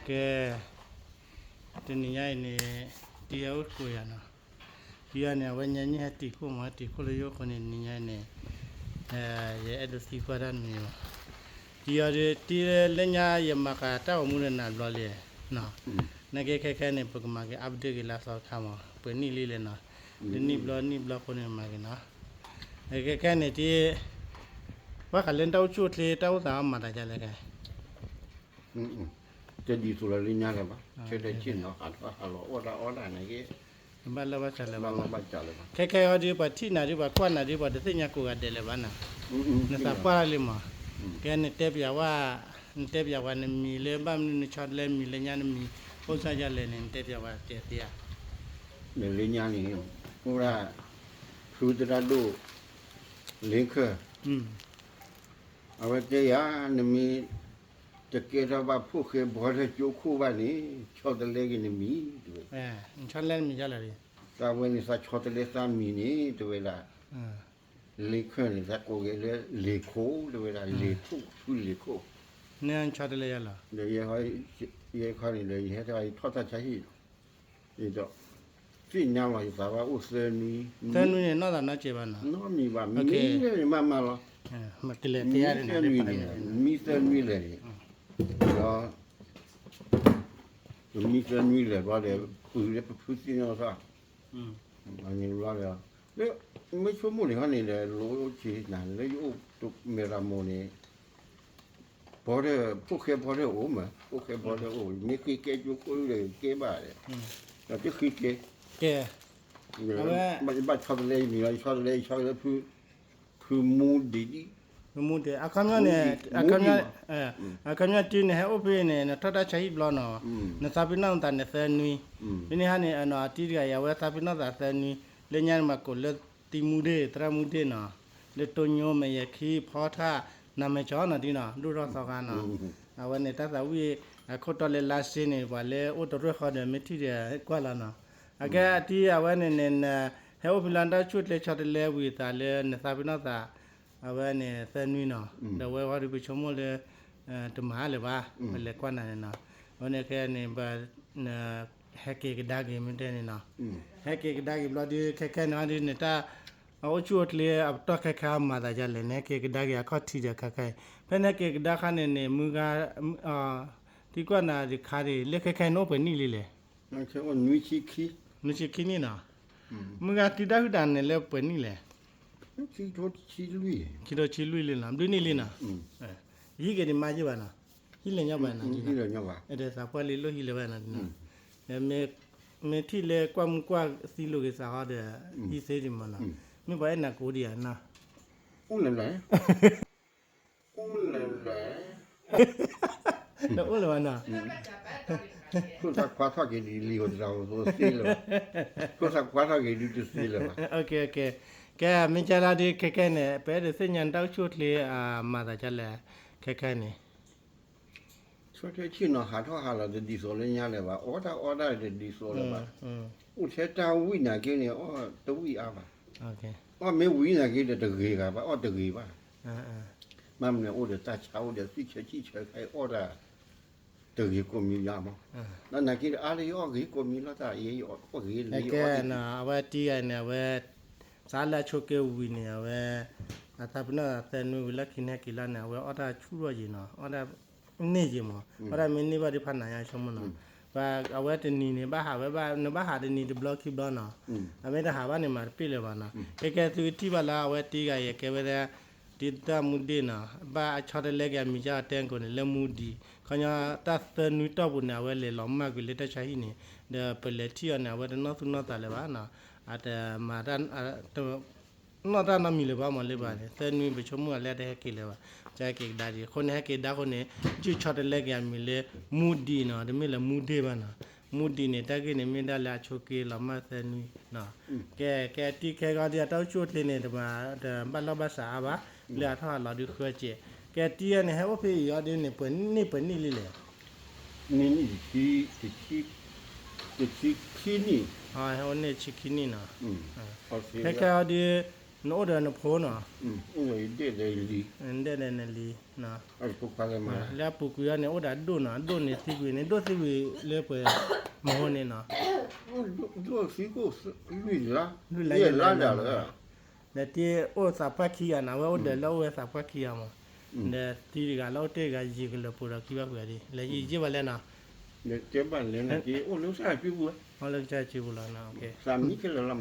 ကဲ, တနံၤညါအံၤန့ၣ် တံၤဟဲအိၣ်သကိးယၤနီၤ. တံၤအံၤန့ၣ် အဝဲညါနံၣ်ဟဲတံၤခိၣ်မး ဟဲတံၤခိၣ်လၢယအိၣ်ဃိန့ၣ် နံၤညါအံၤန့ၣ် ယအဲၣ်ဒိးသံကွၢ်တၢ်တမံၤမး. တံၤအံၤဒီး တံၤလၢညါယမၤဃာ်တၢ်ဂီၤမူဒီးနၤဘျီလံနီၤ. နာ်က့ခဲခဲန့ၣ် ပကမၤက့ၤ update က့ၤလၢအသီတခါမး ပှဲၤနံၣ်လံလဲၣ်နီၤ. တနံၣ်ဘျီနံၣ်ဘျီဃိန့ၣ်မၤက့ၤနီၤ. ခဲခဲန့ၣ်တံၤ ဘၣ်ဃးလၢတၢ်အိၣ်ဆူၣ်အိၣ်ချ့တၢ်အိၣ်သးအီၤမၤသးဒ်လဲၣ်ခဲ တဒ်သိးလၢလၢညါလၢၤဘၣ်, ထဲတဆ့ၣ်နီၤ ဟးထီၣ်ဟးလီၤအီၣ်တၢ်အီတၢ်န့ၣ်က့ ဘၣ်လၢဘၣ်စးလၢၤဘၣ်, ဘၣ်လၢဘၣ်စးလၢၤဘၣ်. ခဲခဲအံၤဒီး ပှၤထံၣ်နၤဒီး ပှၤကွၢ်နၤဒီး ပှၤတသ့ၣ်ညါကိးဂၤဒဲးလၢၤဘၣ်နီၤ, နသးပှၢ်တၢ်လံမး, ကဲနတဲပျးဝဲ, နတဲပျးဝဲနမံၤလၢဘၣ်မနုၤ နဆီတလဲမံၤလၢညါနမံၤ အိၣ်စၢ်ယၤလဲၣ်န့ၣ် နတဲပျးဝဲတဲသ့ဧါ. နလၢညါန့ၣ် အိၣ်ဒၣ် ဖုသရၣ်ဒိၣ် လ့ခၢၣ် အဝဲတဲယၤ နမ့ၢ် တကဲထီၣ်ဘၣ်ဖိၣ်ဃဲဘီထၢၣ်ကၠိခိၣ်ဘၣ်န့ၣ် ဆီတလဲက့ၤနမံၤ တဲဝဲ, တၢ်ဝဲန့ၣ်သးဆီတလဲသးမံၤန့ၣ် တဲဝဲဒၣ်, လ့ခၢၣ်န့ၣ် သးကိးက့ၤလၢလ့ခိၣ် တဲဝဲဒၣ် လ့ခိၣ် ဖုလ့ခိၣ်, ဒီးယဲခီန့ၣ်ဒီး ယဟဲထီၣ်ယထီၣ်တၢ်ဆါဟံၣ် ဒီး သ့ၣ်ညါလီၤယသးဘၣ်အိၣ်သၢနွံ, သၢနွံန့ၣ် နီၢ်သးနီတစဲးဘၣ်နီၤ, နီတမံၤဘၣ်, မံသၢနွံမးမးလီၤ, မံသၢနွံလဲၣ်န့ၣ်, မံသၢနွံလဲၣ်န့ၣ်, ဒီး မံသၢနွံလဲၣ်ဘျီဒီး ပုၢ်လၢပဖုသ့ၣ်နီၣ်ထီၣ်, ဘျီဒီး လၢ မ့ၢ်ဆိကမိၣ်န့ၣ်ခီန့ၣ်ဒီး လိၣ်အိၣ်ဆ့နၤ လၢယအိၣ်မဲၢ်ရမိၢ်န့ၣ် ဘီထၢၣ် ဖိၣ်ဃဲဘီထၢၣ်အိၣ်မး ဖိၣ်ဃဲဘီထၢၣ်အိၣ် မ့ၢ်ဃ့ကဲကၠိခိၣ်ဒီးကဲဘၣ်ဒီး ဒီးတဃ့ကဲ ကဲ အဝဲ ဘၣ်ဆီတလဲယမံၤလီၤ ယဆီတလဲ ယဆီတလဲဖု ဖုမူဒံးဒံး ဖုမူဒံး အခီပညီန့ၣ် အခီပညီ အခီပညီတံၤန့ၣ် ဟဲအိၣ်ဖဲန့ၣ် နထီၣ်တၢ်ဆါဟံၣ်ဘျီနီၤ နသးပ့ၤနီၣ်နသးန့ၣ်သၢနွံ ဖဲန့ၣ်ဟါန့ၣ် အတံၤတဂၤအံၤ အဝဲသးပ့ၤနီၣ်သးသၢနွံ လၢညါန့ၣ်မၤကိးလၢတံၤမူဒ့ၣ် သရၣ်မူဒ့ၣ်နီၤ လၢတိညိမဲာ်ယဲၢ်ခံ ဖီထၣ် နၤမဲာ်ကၠီနီၤတံၤနီၤ ဒိၣ်ထီၣ်သီခါနီၤ အဝဲန့ၣ်တၢ်သးဝံၣ် အခိၣ်တီလၢလါစ့န့ၣ် ပှၤလၢအိၣ်တရၢၢ်ဃီဒီးမ့ၢ်ထံၣ်ဒီးကွၢ်လီၤနီၤ အကဲအတံၤအဝဲန့ၣ်န့ၣ် ဟဲအိၣ်ဖဲလၢတၢ်ဆူၣ်ချ့ဆီတလဲဝံၤအသးလၢနသးပ့ၤနီၣ်သး အဝဲန့ၣ်သၢနွံနီၤ ဒီးဝဲဝဲဒီးပဆိကမိၣ်လၢ တမၤလၢၤဘၣ် ပလဲၤကွၢ်နၤန့ၣ်နီၤ အဝဲန့ၣ်ခဲန့ၣ် ဟဲက့ၤကဒါက့ၤမ့ၢ်တဲန့ၣ်နီၤ ဟဲက့ၤကဒါက့ၤဘျီဒီး ခဲခဲန့ၣ်ဒ်န့ၣ်တၢ် အအိၣ်ဆူၣ်အိၣ်ချ့အပတီၢ်ခဲခဲအမၤသးဒ်လဲၣ် နဟဲက့ၤကဒါက့ၤအခီၣ်ထံးဒီးခဲခဲအံၤ ဖဲနဟဲက့ၤကဒါခါန့ၣ်န့ၣ် မုၢ်ဂၤ သံကွၢ်နၤဒံးခါဒံး လၢခဲခဲအံၤန့ၣ်အိၣ်ပှဲၤနံၣ်လံလဲၣ် နွံဆံခံနံၣ်နီၤ မုၢ်ဂၤတုၤတၢ်ဟုၣ်တၢ်န့ၣ်လၢပှဲၤနံၣ်လဲၣ် ခံထိဆံလွံၢ်လံနီၤ ဘျုးနံၣ်လံနီၤ ယဟံးက့ၤဒံးမါယ့ၢ်ဘၣ်နီၤ ဟံးလဲၣ်ညီဘၣ်နီၤ ဒီးသးပှၢ်လံလိၣ်ဟံးလၢၤဘၣ်နီၤ မ့ၢ်ထံၣ်လၢကွၢ်မုၢ်ကွၢ်သံလိာ်က့ၤသးဟီဒီး ဟံးသ့ဒံးမးနီၤ မ့ၢ်ပှၤအဲၣ်နၤကိးဒံးဧါနီၤ အိၣ်လၢၤလၢၤ အိၣ်လၢၤလၢၤ တအိၣ်လၢၤဘၣ်နီၤ ဖိသၣ်ခွါထီၣ်က့ၤဒ်လံာ်ဧိၤတၢ်ဧိၤသိသ့လၢၤဘၣ် ဖိသၣ်ခွါထီၣ်က့ၤဒ်တသ့လၢၤဘၣ် ကဲ မ့ၢ်ကဲလီၤဒ်ခဲခဲန့ၣ် ပအဲၣ်ဒိးသ့ၣ်ညါတၢ်အိၣ်ဆူၣ်အိၣ်ချ့ မၤသးဒ်လဲၣ် ခဲခဲန့ၣ် ဆီၣ်ထွဲဆ့ၣ်နီၤဟးထီၣ်ဟးလီၤတဒ်သိးလၢညါလၢၤဘၣ် အီၣ်တၢ်အီတၢ်တဒ်သိးလၢၤဘၣ် အိၣ်ထဲတၢ်ဝံၣ်နာ်က့န့ၣ် အီၣ်တဝံၣ်အါဘၣ် အီၣ်မ့ၢ်ဝံၤနာ်က့ဒီးတဂ့ၤဂၤဘၣ် အီၣ်တဂ့ၤဘၣ် မ့ၢ်မနုၤအိၣ်ဒီးတၢ်ဆါအိၣ်ဒီးသံၣ်ဆၢဆံၣ်ဆၢခါအံၤအီၣ်တၢ် တဂ့ၤကိးမံၤယါမး ဒီးနာ်က့ဒီးအါလၢယအီၣ်ဂ့ၤကိးမံၤလီၤတၢ် ယအီၣ်ဂ့ၤလၢယအီၣ်တဂ့ၤ အဝဲတံၤဂၤန့ၣ် အဝဲ စးလၢအဆိးက့ဝံၤန့ၣ် အဝဲ အသးပ့ၤနီၣ်သးသၢနွံဝံၤလၢခံန့ၣ်ဟဲက့ၤလီၤန့ၣ် အဝဲအီၣ်တၢ်ဆူၣ်ထီၣ်ယံၤနီၤ အီၣ်တၢ်န့ၢ်ယံၤမး အီၣ်တၢ်မ့ၢ်န့ၢ်ဘၣ်ဒီးဖးနၤညါဆိကမိၣ်နီၤ အဝဲတနံၤန့ၣ် ဘၣ်ဟးဝဲဘၣ် နဘၣ်ဟးတနံၤတဘျီခံဘျီနီၤ အမ့ၢ်တဟးဘၣ်န့ၣ်မၤတပ့ၢ်လၢၤဘၣ်နီၤ ကဲကဲသုထံၣ်ဘၣ်လၢအဝဲတံၤဂၤအံၤ ကဲဝဲဒၣ် တံၤသရၣ်မူဒ့ၣ်နီၤ ဘၣ်အဆီတလဲက့ၤအမံၤကၢ်အီၤတဲကိးန့ၣ် လၢမူဒံး ခီညီတၢ်သၢနွံတီၢ်ပူၤန့ၣ် အဝဲလဲၤလီၤမၢ်ကွံာ်လၢတၢ်ဆါဟံၣ်န့ၣ် ဒီးပလဲၤထံၣ်အီၤန့ၣ် အဝဲတနီၣ်သူၣ်နီၣ်သးလၢၤဘၣ်နီၤ အတမၤတၢ် နီၣ်တၢ်နီတမံၤလၢၤဘၣ်မးလၢၤဘၣ်န့ၣ် သၢနွံပဆိကမိၣ်အီၤလၢအတဟဲက့ၤလၢၤဘၣ် ကဟဲက့ၤကဒါဒံး အဃိန့ၣ်ဟဲက့ၤကဒါအဃိန့ၣ် ကုဆီတလဲက့ၤအမံၤလၢ မူဒံးနီၤ တမ့ၢ်လၢမူဒ့ၣ်ဘၣ်နီၤ မူဒံးန့ၣ် တၢ်ဂ့ၢ်န့ၣ်မ့ၢ်ဒၣ်လၢအဆိးက့လီၤမၢ်သၢနွံနီၤ ကဲ ကဲတံၤခဲဂီၤဒ်အတၢ်အိၣ်ဆူၣ်အိၣ်ချ့န့ၣ် တမၤတဘၣ်လီၢ်ဘၣ်စးအါဘၣ် လၢအထီၣ်အလီၤဒုးဃၢကဲး ကဲတံၤအံၤန့ၣ် ဟဲအိၣ်ဖဲအံၤအီၤဒ်န့ၣ် ပှဲၤနံၣ်ပှဲၤနံၣ်လံလဲၣ် နံၣ်နံၣ်တဆံ တဆံ တဆံခံနံၣ် ဟဲအိၣ်န့ၣ်တဆံခံနံၣ်နီၤ ခဲခဲအီၤဒ် နအိၣ်ဒီးနဖိနီၤ, ဒဲၣ်ဒီးနလံၤ, လၢအပူၤကွံာ်အီၤန့ၣ် အိၣ်ဒီးအဒိၣ်နီၤ, အဒိၣ်န့ၣ်သံကွံာ်န့ၣ် ဒိၣ်သံကွံာ်လၢပှဲၤမဟိန့ၣ်နီၤ, လွံၢ်လါ, ဒီးတ့အိၣ်သးပှၢ်ခံဂၤနီၤ, အဝဲအိၣ်ဒီးလၢအအိၣ်ဝဲသးပှၢ်ခံဂၤမး, ဒီးသံတဂၤလၢအိၣ်တ့ၢ်တဂၤယံာ်ကလၢာ်ပူၤဒီးခံဘၣ်ပှဲၤဒ် လဲၤယံာ်ယံာ်ဘၣ်လဲၣ်နီၤ, အိၣ်လၢစၢ်ဖံပူၤ, အိၣ်လၢကစၢ်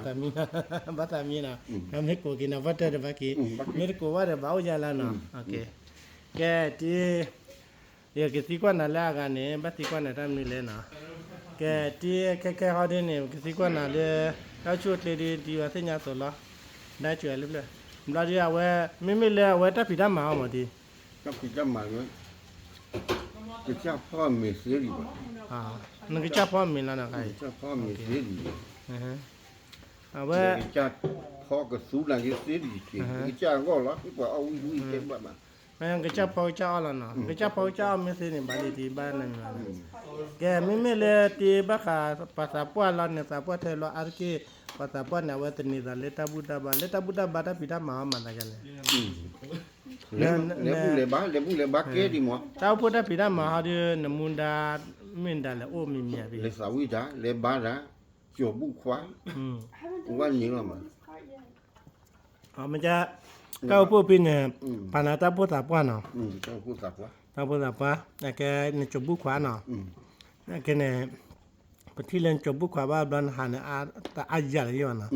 ဖံပူၤလီၤ, ဘၣ်သးမံနီၤ, မ့ၢ်ကိးက့ၤနီၤ ဘၣ်တၢ်တဘၣ်က့ၤ, မ့ၢ်တကိးဘၣ်ဒီးဘၣ်အိၣ်ယါလၢနီၤ, ကဲတ့ ယကသံကွၢ်နၤလၢအဂၤန့ၣ် ဘၣ်သံကွၢ်နၤတၢ်မနုၤလဲၣ်နီၤ, ကဲတ့ ခဲခဲဟီဒ်န့ၣ် ကသံကွၢ်နၤလၢ တၢ်အိၣ်ဆူၣ်အိၣ်ချ့ဒ်ဒ်ဝဲသ့ၣ်ညါအသိးလီၤ, ဒၣ်စၢၤလၢဖျၢၣ်, ဘျီဒ်အဝဲ မ့မ့ၢ်လၢအဝဲတၢ်ဖံးတၢ်မၤအီၤမးဒ် တၢ်ဖံးတၢ်မၤလၢ ကစၢ်ဖီမ့ၤသ့လံဘၣ်, နကစၢ်ဖီမ့ၤလီၤနီၤ, ကစၢ်ဖီမ့ၤသ့လံ, အဝဲ ကစၢ်ဖီကသူနၤက့သ့လံ, ကစၢ်အဂီၢ်လီၤ ပှၤအီၣ်ဝံၣ်ဝံၣ်တဲဘၣ်ဘၣ်, ကစၢ်ဖီကစၢ်အီၣ်လီၤနီၤ, ကစၢ်ဖီကစၢ်အီၣ်မ့ၢ်သ့န့ၣ် ဘၣ်လံဒ်ဘၣ်နမံၤလီၤ, ကဲမ့မ့ၢ်လၢတ့ဘၣ်ဃး ပှၤသးပှၢ်လီၤန့ၣ် သးပှၢ်ထဲလီၤအါတက့ၢ်, ပှၤသးပှၢ်န့ၣ် အဝဲသန့ၤသးလၢတၢ်ဘူၣ်တၢ်ဘါ လၢတၢ်ဘူၣ်တၢ်ဘါတၢ်ဖံးတၢ်မၤအီၤမၤသးဒ်လဲၣ် လဲၤဘူၣ်လဲၤဘါ လဲၤဘူၣ်လဲၤဘါကဲဒံးမး, တၢ်အိၣ်ဖှိၣ်တၢ်ဖံးတၢ်မၤဟီဒ် နမူဒါ မ့ၢ်ဒၣ်လဲာ်အိၣ်မံၤမံၤဧါ, လဲၤသးဝံၣ်တၢ် လဲၤဘါတၢ်, ကၠီၤဘူၣ်ခွါ, ဝဲန့ၣ်လီၤမး, တၢ်အိၣ်ဖှိၣ်ဖံန့ၣ် ပာ်နၤတၢ်အိၣ်ဖှိၣ်သးပှၢ်နီၤ, တၢ်အိၣ်ဖှိၣ်သးပှၢ်, ကဲနကၠီၤဘူၣ်ခွါနီၤ, ကဲန့ၣ် ပထံၣ်လၢနကၠီၤဘူၣ်ခွါဘၣ်ဘျီနဟးန့ၣ် တအါယၤလၢယဘၣ်နီၤ, လၢတၢ်အိၣ်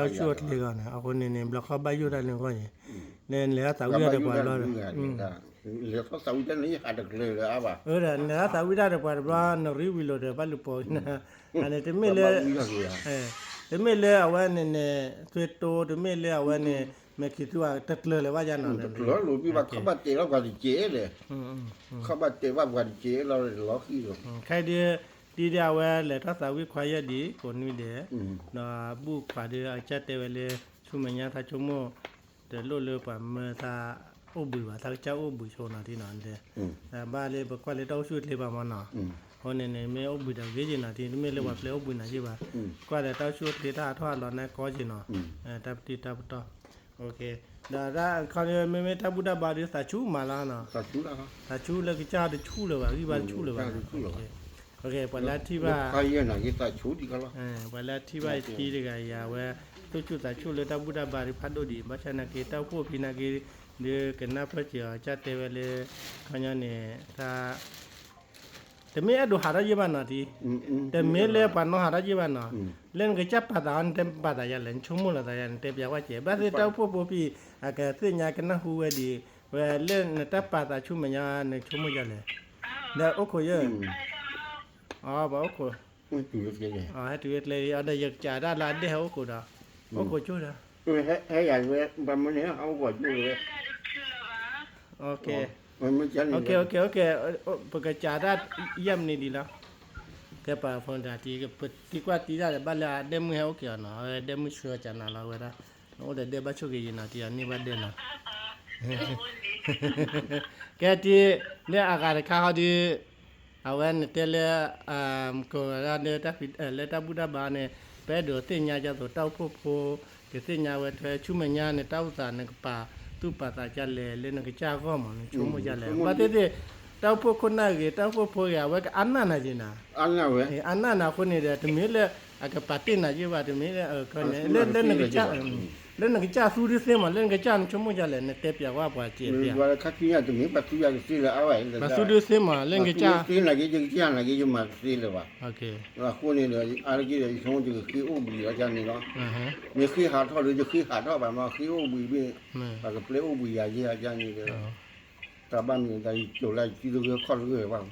ဆူၣ်အိၣ်ချ့ဂီၢ်န့ၣ် အဃိန့ၣ်န့ၣ် ဘျီခီဘၣ်ယိၣ်တၢ်န့ၣ်အဂီၢ်န့ၣ်, လဲၤသးဝံၣ်တၢ်ဒီးပှၤဘျီဒီး လဲၤထီၣ်သးဝံၣ်တၢ်န့ၣ် ယဟးတကျၢၤလၢၤအါဘၣ်, လဲၤထီၣ်သးဝံၣ်တၢ်ဒီးပှၤတဘျီ နရံဝံၤလိာ်ဒီးဘၣ်လူၤပိာ်နၤ, န့ၣ် တမ့ၢ်လၢ တမ့ၢ်လၢအဝဲန့ၣ်န့ၣ် သွဲတိ တမ့ၢ်လၢအဝဲန့ၣ် မဲာ်ခံးသူအတကျၢၤလၢၤဘၣ်ယါနီၤ, တကျၢၤလိာ်ဘံၣ်ဘၣ် ခီဘၣ်တဲာ်ဘၣ်ပှၤတကဲးလဲၣ်, ခီဘၣ်တဲာ်ဘၣ်ပှၤတကဲးလီၤလီၤဃံၤလီၤ, ခဲဒ် ဒ်အဝဲလဲၤထီၣ်သးဝံၣ်ခွါယဲၢ်ဒံး ကိးနွံဒဲး, ဒီးဘူၣ်ခွါဒီးအကစၢ်တဲဝဲလၢ ဆူမဲာ်ညါသးဆိကမိၣ် တလိၣ်လၢပှၤမၢသးအိၣ်ဘှံးဘၣ် သးကစၢ်အိၣ်ဘှံးဆိနီၤတံၢ်နီၤ, ဘၣ်လၢပကွၢ်လၢတၢ်အိၣ်ဆူၣ်အိၣ်ချ့ဘၣ်မးနီၤ, အဃိန့ၣ်န့ၣ် မ့ၢ်အိၣ်ဘှံးဒီးဂ့ၤက့ၤနီၤတံၢ် တမ့ၢ်လၢပှၤပျဲအိၣ်ဘှံးနၤက့ၤဘၣ်, ကွၢ်ဒီးတၢ်အိၣ်ဆူၣ်အိၣ်ချ့တၢ်ဟးထီၣ်ဟးလီၤန့ၣ်ကီက့ၤနီၤ, တၢ်ပတံၢ်တၢ်ပတီၢ်, ဒီးတၢ်ခီမ့မ့ၢ်တၢ်ဘူၣ်တၢ်ဘါဒီးသးဆူၣ်မးလီၤနီၤ, သးဆူၣ်လၢကစၢ်တဆူၣ်လၢၤဘၣ် ဂံၢ်ဘါတဆူၣ်လၢၤဘၣ်, ပှၤလၢအထံၣ်ဘၣ် ပှၤလၢအထံၣ်ဘၣ်ယဲၢ်နၤက့ၤသးဆူၣ်ဒံးကီလီၤ, ပှၤလၢအထံၣ်ဘၣ်ယထံတဂၤယၤဝဲ သူၣ်ဆူၣ်သးဆူၣ်လၢတၢ်ဘူၣ်တၢ်ဘါဒံးဖးဒိၣ်ဒံး ဘၣ်ဆၣ်နာ်က့ တၢ်အိၣ်ဖှိၣ်ဖံနာ်က့ ဒုးကနၢ်ပၢၢ်စၢၤအီၤ ကစၢ်တဲဝဲလၢ ခီညီန့ၣ် တၢ် တမ့ၢ်အဲၣ်ဒိးဟးထီၣ်ယဲၢ်ဘၣ်နီၤတံၢ်, တမ့ၢ်လၢပှၤနီၢ်ဟးထီၣ်ယဲၢ်ဘၣ်နီၤ, လၢနကစၢ်ပာ်သးအီၤ နတဲပာ်သးယၤလဲၣ် နဆိကမိၣ်လီၤသးယၤ နတဲပျးကွၢ်ကဲး ဘၣ်သ့ၣ်တၢ်အိၣ်ဖှိၣ်ဖိဖံ အကသ့ၣ်ညါကနၢ်ဟူဝဲဒံး ဝဲလၢနတၢ်ပာ်သးဆူမဲာ်ညါ နဆိကမိၣ်ယၤလဲၣ်, ဒီးအိၣ်ခိးယဲၢ် အပှၤအိၣ်ခိး, ဟဲတုၤဝဲကျဲအီၤဒီး ယကစးဒၣ်လၢအဒဲဟဲအိၣ်ခိးဒီး, အိၣ်ခိးကၠိဒီး, ဟဲယၤဝဲ ဘၣ်မနုၤန့ၣ် ဟဲအိၣ်ခိးကၠိဝဲ, ပကစးဒၣ်ယဲၢ်မံးနံးဒံးလီၤ, ကဲပာ်ဖုန်းတဂၤတံၢ် ပသံကွၢ်တံၢ်တၢ်ဒီး ဘၣ်လၢအဒဲမုၢ်ဟဲအိၣ်က့ၤအီၤနီၤ အဝဲဒဲမုၢ်ဆှၢကနၤလီၤဝဲဒၣ်, နအိၣ်ဒီးဒဲဘၣ်ဆိၣ်ဂ့ၤယံၤနီၤ တံၢ်အန့ၢ်ဘၣ်ဒဲနီၤ ကဲတံၢ် လၢအဂၤတခါဟီဒုး အဝဲနတဲလၢ ကိးဂၤဒၣ်လၢတၢ်ဖံး လၢတၢ်ဘူၣ်တၢ်ဘါန့ၣ် ပအဲၣ်ဒိးသ့ၣ်ညါဒ်သိးတၢ်အိၣ်ဖှိၣ်ဖိ ကသ့ၣ်ညါဝဲထွဲဆူမဲာ်ညါန့ၣ် တၢ်အိၣ်သးနကပာ်သူၣ်ပာ်သးဒ်လဲၣ် လၢနကစၢ်အဂီၢ်မး နဆိကမိၣ်ဒ်လဲၣ် ဘၣ်သ့ၣ်သ့ၣ် တၢ်အိၣ်ဖှိၣ်ခိၣ်နၢ်ဂ့ၤ တၢ်အိၣ်ဖှိၣ်ဖိဂ့ၤ အဝဲကအါနၢ်နၤယံၤနၤ အါနၢ်ဝဲ အါနၢ်နၤအဃိန့ၣ်ဒီး တမ့ၢ်လၢအကပာ်တ့ၢ်နၤယံၤဘၣ် တမ့ၢ်လၢ လၢနကစၢ် လၢနကစၢ်သူဒုးသ့မး လၢနကစၢ်နဆိကမိၣ်ဒ်လဲၣ် နတဲပျးကွၢ်ပှၤစဲးပျး ခါဆူညါတမ့ၢ်ပှၤသူယၤကသ့လၢအါဘၣ် ပှၤသူဒုးသ့မး လၢနကစၢ် သ့နာ်က့ ယကစၢ်နာ်က့ ယမၤတသ့လၢၤဘၣ် အဃိန့ၣ်ဒီး အါတက့ၢ်ဒီး ယဆိကမိၣ်ယကဃ့အိၣ်ဘှံးအီၤဒ်န့ၣ်လီၤ မ့ၢ်ဃ့ဟးထီၣ်ဒီး ယဃ့ဟးထီၣ်ဘၣ်မး ဃ့အိၣ်ဘှံးမ့ၢ် ပှၤကပျဲအိၣ်ဘှံးယၤယဲၢ်ဒ်န့ၣ်ဒီး တၢ်ဘၣ်မနုၤသး ယစိာ်လၢယစုတဂၢၢ်ခီၣ်တဂၢၢ်ဘၣ် ယ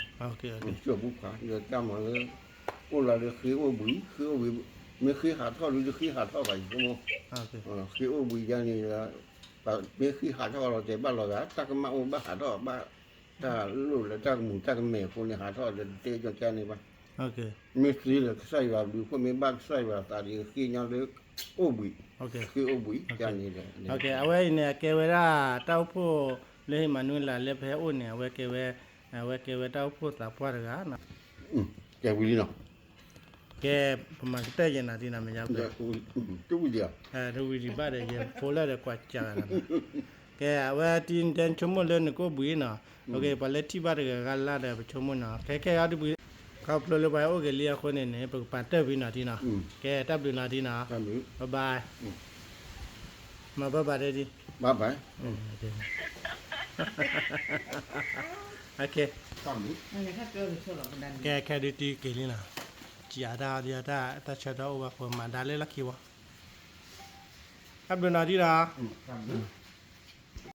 စိာ်ဘူၣ်ခွါ ဒီးတၢ်မၤလၢ အိၣ်လီၤလၢဃ့အိၣ်ဘှံး ဃ့အိၣ်ဘှံး မ့ၢ်ဃ့ဟးထီၣ်ဒီး ယဃ့ဟးထီၣ်ဘၣ် ယဆိကမိၣ် ဃ့အိၣ်ဘှံးယၤန့ၣ်ဒီး မ့ၢ်ဃ့ဟးထီၣ်လီၤတဲာ်ဘၣ်လီၤဂာ် တၢ်ကမၣ်အိၣ်ဘၣ်ဟးထီၣ်ဘၣ် တၢ်လိၣ်လၢတၢ်ကမူၤတၢ်ကမဲာ်အဃိန့ၣ် ဟးထီၣ်ဒီးတတဲကီၢ်ကၢ်န့ၣ်ဘၣ် မ့ၢ်သ့လၢကစၢ်ယွၤဘျုးဖှိၣ် မ့ၢ်ဘၣ်ကစၢ်ယွၤသးဒီး ဃ့ညီလၢအိၣ်ဘှံး ဃ့အိၣ်ဘှံးယၤန့ၣ်ဒီး အဝဲအံၤန့ၣ် အကဲဝဲဒၣ်တၢ်အိၣ်ဖှိၣ်လၢဟ့ၣ်မၤနုၤလၢ်လၢပဟဲအိၣ်န့ၣ် အဝဲကဲဝဲ အဝဲကဲဝဲတၢ်အိၣ်ဖှိၣ်သးပှၢ်တဂၤ ကဲဝံၤလံနီၤ ကဲ, ပမၤကတၢၢ်ယဲနီၤ ဒ်နီၤ မ့ၢ်ယါ, တဝံၤဒံးဘၣ်ဒီး ယဖိလၢာ်ဒီးကွၢ်စၢ်ဂၤနီၤ, ကဲ, အဝဲတံၤတဲဆိကမိၣ်လၢနကအိၣ်ဘှံးနီၤ, ပှၤလၢထံၣ်ဘၣ်တဂၤဂၤလၢ်ဒီး ပဆိကမိၣ်နီၤ, ခဲခဲအံၤဒ်ဘှံး, ခီဖျိလၢပှၤအိၣ်က့ၤလံအဃိန့ၣ်န့ၣ် ပကပာ်တၢၢ်ဖဲနီၤ ဒ်နီၤ, ကဲ, တၢ်ဘျုးနီၤ ဒ်နီၤ, bye bye, မၤ bye bye ဒ်, ကဲ, ခဲဒုးတံၤက့ၤလံနီၤ, စံးအါတၢ်ဒ်တၢ်ဆၢဒီးအိၣ်ဘၣ်ဃိ မၤဒါလၢလီၢ်ခံဝဲ, တၢ်ဘျုးနီၤ ဒ်နီၤ,